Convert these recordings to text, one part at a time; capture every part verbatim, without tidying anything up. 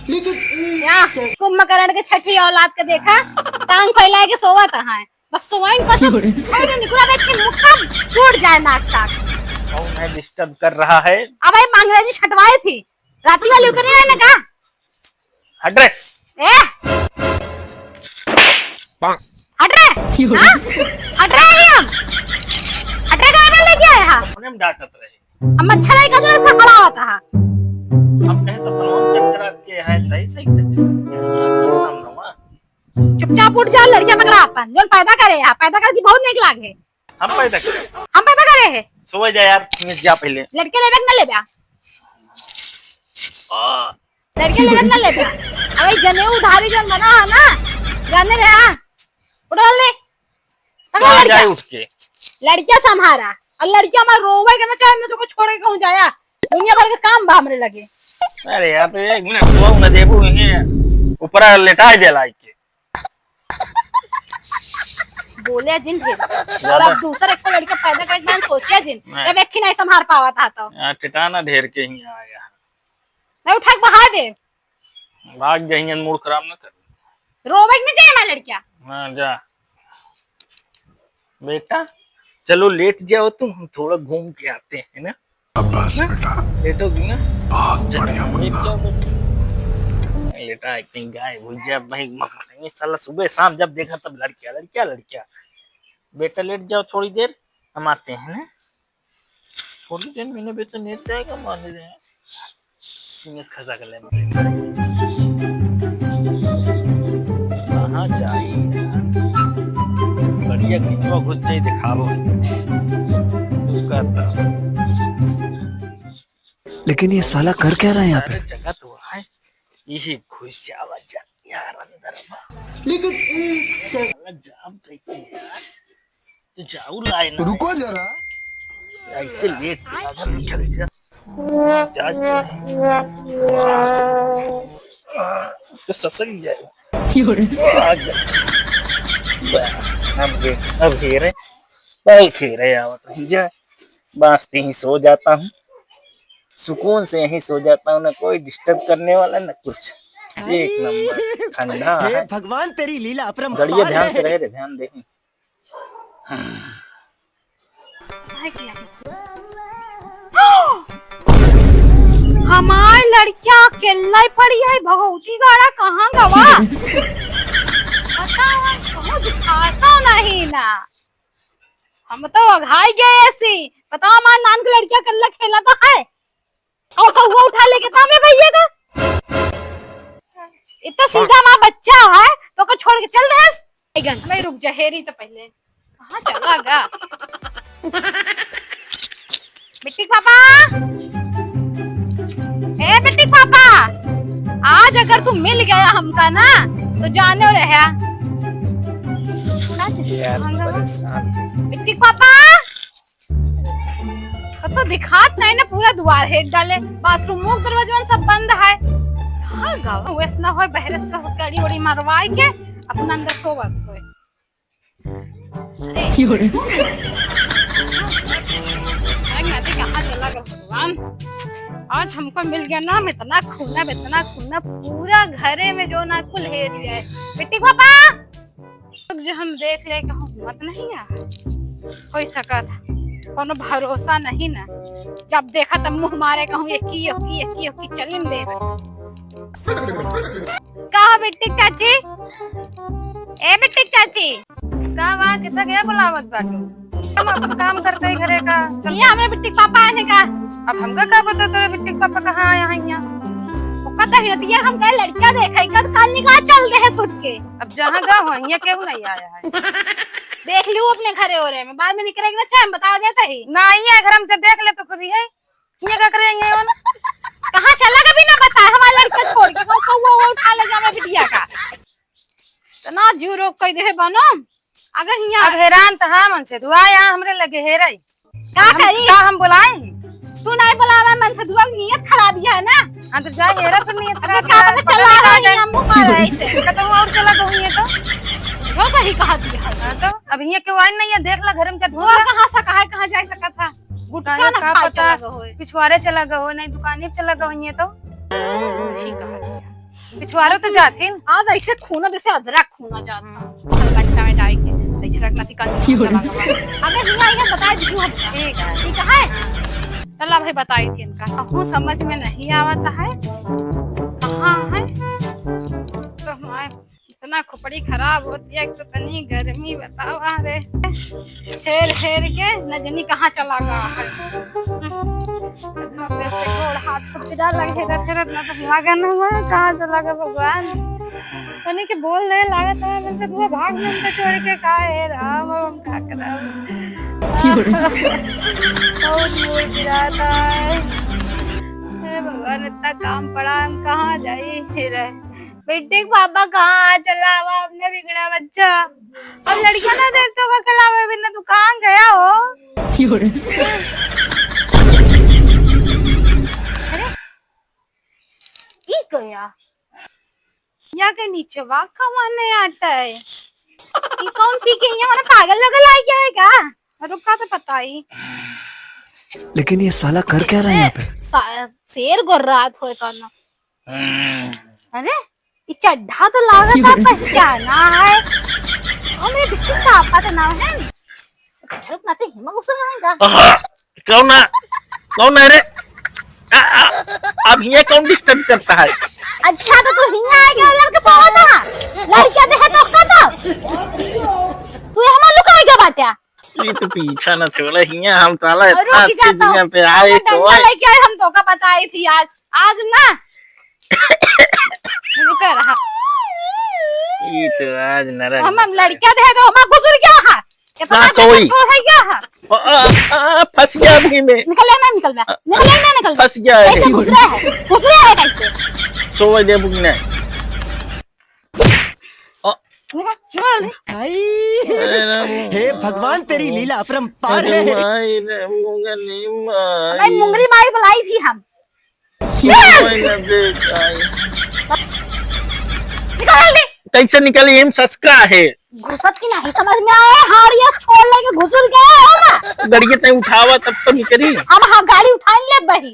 या, कुंभकर्ण के छठी औलाद के देखा, टांग फैलाए के सोवत है। बस सोइन कसम, थोड़ी देर निकुला बैठ के मुक्का टूट जाए नाक साक। कौन है डिस्टर्ब कर रहा है? अब भाई, अंग्रेजी छटवाई थी, राती वाली उतरी है ना का? हट रे। ए! हट रे। हाँ? हट रे, ये हम। हट रे, कहाँ पे लेके आए हा? अपने में डांटत रहे। हम अच्छा नहीं कहते, इसमें खड़ा होता है। हम कहे सपनवा में चरचरा के है, सही सही चरचरा के है, सामनवा। चुपचाप उठ जा, लड़किया पकड़ा अपन, जोन पैदा करे है, पैदा करके बहुत नीक लागे। हम पैदा करे? हम पैदा करे है। सोए जा यार, तू जा पहले। लड़के लेबे कि ना लेबे? आ। लड़के लेबे कि ना लेबे? अबे जनेऊ धारी जोन बना है ना, जाने रहे, हाँ। उठा ले। पकड़ कहाँ लड़किया। जाए उठ के? लड़किया संभारा। और लड़किया हमार रोवे के ना चाहे, मैं तोको छोड़ के कहूँ जाया। दुनिया भर के काम बा हमरे लगे। अरे यार, तो एक मिनट सोवा ना देबू, इन्हें ऊपरा लेटाए दे लाई के। बोले जिन ढेर। और ज्यादा। अब दूसर एक लड़का पैदा करे के बाद सोचे जिन। नहीं। अब एक ही नहीं संभार पावत हा तो। यार, टिटाना ढेर के ही आया। नहीं उठा के बहा दे। भाग जाइए, मूड खराब ना कर। रोवे के नहीं चाहिए हमार लड़किया। हाँ, जा। बेटा, चलो लेट जाओ तुम, हम थोड़ा घूम के आते हैं ना। शाबाश बेटा। लेटोगी ना? बहुत बढ़िया मुन्ना। लेटा है कहीं गायब हो गया भाई, ये साला सुबह शाम जब देखा तब लड़किया, लड़किया, लड़किया। बेटा लेट जाओ थोड़ी देर, हम आते हैं ना। थोड़ी देर मैंने बेटा लेट जाएगा, मान ले। इन्हें खसा कर ले। कहाँ जाई यार? बढ़िया गिचवा घुस जाई, दिखावो। उसका था। लेकिन ये साला कर क्या रहा है यहाँ पे? सारे जगह तो है, यही घुस जावा जा यार अंदर में। लेकिन साला जाम कैसे यार? तो जाऊ लाए ना। रुको जरा। ऐसे लेट लगा निकल जा। जा। तो ससक जाए। आ गया। अब हे-, अब हेरे, बहुत हेरे आवत रही जा। बस यहीं सो जाता हूँ, सुकून से यहीं सो जाता हूँ, ना कोई डिस्टर्ब करने वाला, ना कुछ। एक नंबर ठंडा हे है। भगवान, तेरी लीला अपरंपार गड़िया ध्यान से है। रहे रे, ध्यान दे। हमार लड़किया अकेल्ला ही पड़ी है, भगवती गाड़ा कहाँ गवा? बताओ, हम कहूँ दिखाता नहीं ना। हम तो अघाई गए ऐसी। बताओ, हमार नान के लड़किया अकेल्ला खेला तो है। और कौआ उठा लेके तो हमें भैया का। इतना सीधा माँ बच्चा है, तो को छोड़ के चल दे। बैगन, मैं रुक जा, हेरी तो पहले। कहाँ चला गा? बिट्टी पापा, ए बिट्टी पापा, आज अगर तू मिल गया हमका ना, तो जाने रहा। यार, परेशान। बिट्टी पापा, अब तो दिखात नहीं ना, पूरा दुआर हेर डाले, बाथरूम मुख दरवाजा सब बंद है। कहाँ गवा? वैसे ना होए, बहरे से तो कड़ी वड़ी मरवाए के अपना अंदर सोवत होए। अरे। की हो रे? अरे, नदी कहाँ चला गया भगवान? आज हमको मिल गया ना, इतना खूना, इतना खूना, पूरा घरे में जो ना कुल हेर लिया है। बिट्टी पापा! लोग जो हम देख ले, कहूँ हिम्मत नहीं है, हो सकत है, कोनो भरोसा नहीं ना। जब देखा तब मुँह मारे, कहूँ एकी, एकी, एकी, एकी, चलिन दे। का हो बिट्टी चाची? ए बिट्टी चाची। का बा, कितना गया बुलावत बाटू? हम अपन काम करते ही घरे का। चल। ये हमें बिट्टी पापा आए हैं का? अब हमका का पता तोरे बिट्टी पापा कहाँ आया है यहाँ? ओका दहियतिया हम कहे लड़का देखे, कद काल निकाल चल दे है सुट के। अब जहाँ गा हो, हियाँ केहू नहीं आया है। देख लियो अपने घरे ओरे में, बाद में निकलेगी ना, चाहे हम बता देते ही। ना, ये घर हम जब देख ले तो खुद ही है। हियाँ का करे हियाँ हो ना? कहाँ चला गया बिना बताए हमारे लड़के छोड़ के, कौआ वो उठा ले जावे बिटिया का। इतना जीव रोक कर दे बनो। अगर हियाँ अब हैरान तो हाँ मन से दुआ यहाँ हमरे लगे हेरई। का हम, करी? का हम बुलाए? तू नहीं बुलावा, मन से दुआ नियत खराब ही है ना। हाँ, तो जा, हेरा तो नियत खराब का है, पता चला पता है, नहीं। हम मुँह मारा ऐसे। कतहु और चला गहुँ ये तो। वो सही कहा दिया है। हाँ, तो अब ये क्यों आइन नहीं है, देख ला घर में जब वो ढूंढ ला। कहाँ से कहाँ, कहाँ जा सकत था? गुटखा काहे ना का खाए पता, चला गए होए। पिछवारे चला गए हो, नहीं दुकाने पे चला गए हो ये तो। सही कहा दिया। पिछुआरो तो जाथिन। अब ऐसे खूना जैसे अदरक खूना जाता। हम्म। कल बट्टा में डाल के, ऐसे रखना थी, कल की हो रहा? चला गवा। अगर नहीं आई है, बता दीजिए हम। ठीक है। ठीक है? चला भाई, बताई थी इनका। कहूँ समझ में नहीं आवत है। कहाँ है? तो हमारे इतना खोपड़ी खराब होती है, एक तो तनी गर्मी बतावा रे। हेर हेर के न जनी कहाँ चला गवा है। इतना देर से गोड़ हाथ सब पिरा लगे रहते रहत, ना तो लागन हुआ कहाँ चला गवा भगवान। तनी के बोल दे लागत है, मन से दुआ भाग में हमको छोड़ के का है राम, अब हम का करब। बहुत मूड पिरात है। हे भगवान, इतना काम पड़ा, हम कहाँ जाई फिर? बेटे के पापा कहाँ चला हुआ अपने बिगड़ा बच्चा? अब लड़कियाँ ना देख तो का कलावे बिना तू कहाँ गया हो? क्यों रे? अरे, ई गया। या के नीचे वा कौन है आता है? ई कौन पी के यहाँ वाला पागल लगल आ गया है का? रुका तो पता ही। लेकिन ये साला कर क्या रहा है यहाँ पे? सा-, शेर गोर्रात होए कौनो। अरे, ई चड्ढा तो लागत है, पहचाना है। अरे, बिल्कुल पापा तो नाम है। रुक ना, ते हिमा घुसल रहेगा। आहा, कौन है? कौन है रे? आ, आ, अब ये कौन disturb करता है? अच्छा, तो तू हियाँ आ गया, लड़के सोवत है। लड़कियाँ देखे तो का तो? तू हमार लुकाए गया बाट्या। ये तो पीछा न छोड़े हियाँ, हम साला अरे, इतना रुक जा अच्छी तो। दुनिया पे आए, हम डंडा सोए। लेके आए, हम तो का बताई थी आज। आज ना। रुका रहा। ई तो आज नरक हम, हम बचा है। लड़का दे तो हमार घुसुर गया है। कितना ना सोई। छोर है गया है। आ, आ, आ, फंस गया अभी में। निकल ना, निकल बा। आ, निकल ना, निकल बा। फंस गया है। कैसे घुसरा है? घुसरा है कैसे? सोए दे बुकने। आ। निकल, निकल ले। आई। अरे राम। हे भगवान, तेरी लीला अपरंपार अरे है। माई रे, मुगनी माई। भाई, मुंगरी माई बुलाई थी हम। निकल! निकल जल्दी। कैसे निकली? एम ससका है। घुसत की नहीं समझ में आए, हाड़िया छोड़ लेके घुसुर गए हो ना। गड़िया तय उठावा तब तो निकली। हम हाँ गाड़ी उठाई ले बही।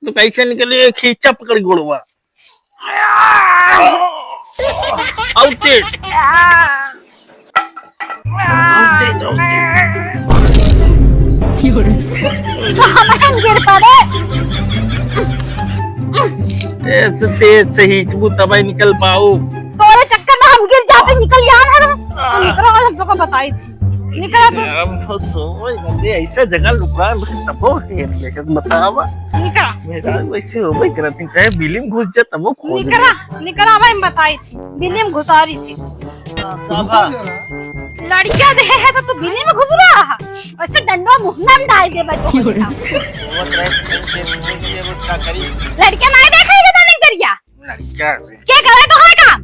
तो कैसे निकली? खींचा पकड़ गोड़वा। आउटे। हम गिर पड़े। ए, तो तेज से खींचबू तबै निकल पाऊ। तोरे चक्कर में हम गिर जाते, निकल जान है तो। तो निकलो, हम तो को बताई थी। निकल तू। हम तो सोई बंदे ऐसा जगह लुका तबो हेर लेके बतावा। निकल। मेरा वैसे हो भाई करत नहीं, चाहे बिल्ली में घुस जा तबो खोज निकल, निकल भाई, हम बताई थी। बिल्ली में घुसा रही थी। बाबा। लड़किया दे है तो तू बिल्ली में घुस रहा है। वैसे डंडवा मुहना में डाल दे बच्चों को बेटा। वो ड्रेस पहन के घूम के वो का करी? लड़किया नहीं देखाई देता नहीं करिया। लड़किया से। के करे तो है काम?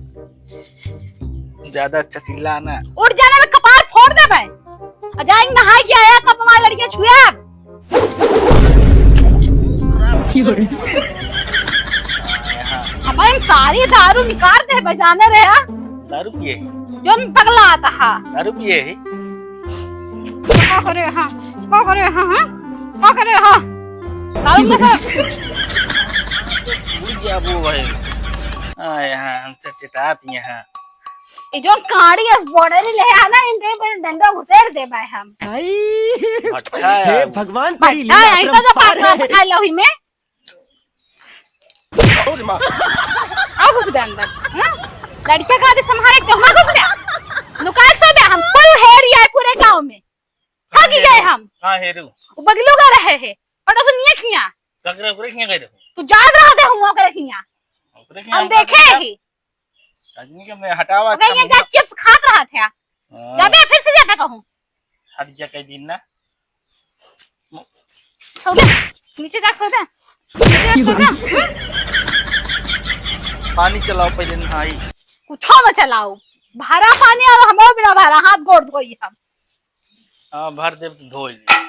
ज्यादा चचिल्ला ना। उठ जाना में कपार फोड़ दे भाई। अजाइन नहाए के आया तब हमारे लड़किया छुए आप। हमारे सारी दारू निकाल दे बजाने रहे, हाँ? दारू पिए ही? जोन पगला आता हा। दारू पिए ही? का करे, हाँ? का करे, हाँ, हाँ? का करे, हाँ? दारू में से उड़ गया वो भाई। हाँ, यहाँ हमसे चिटात यहाँ। ये जोन काड़ी अस बॉर्डर ले आना, इनके पर डंडा घुसेड़ दे भाई हम। आई। भट्ठा हे है। भगवान, तेरी भट्ठा लीला है, तो जो अपरंपार पापा है। खा लो ही में। आओ घुस बे अंदर, हाँ? लड़के का आदि संभाले के हुआ घुस बे। लुकाए सो बे, हम full हेर आए पूरे गांव में। थक गए हम। कहाँ हेरू? वो बगलू का रहे है, पड़ोसनिया खिया। ककरे ओकरे खिया गए रहो? तू जात रहा थे हम ओकरे खिया। ओकरे खिया हम हम देखे ककरे ही। आदमी के मैं हटावा ओकरे अच्छा खिया मुझे। जा chips खात रहा थे। हाँ। जाबे फिर से जाबे कहूँ। हट जा कई दिन ना। सो जा, नीचे जा, सो जा। नीचे जा, सो जा। हम्म? पानी चलाओ पहले नहाई। कुछो न चलाओ। भरा पानी और हमरो बिना भरा, हाथ गोड़ धोई हम। हाँ, भर देब तो धोई लेब।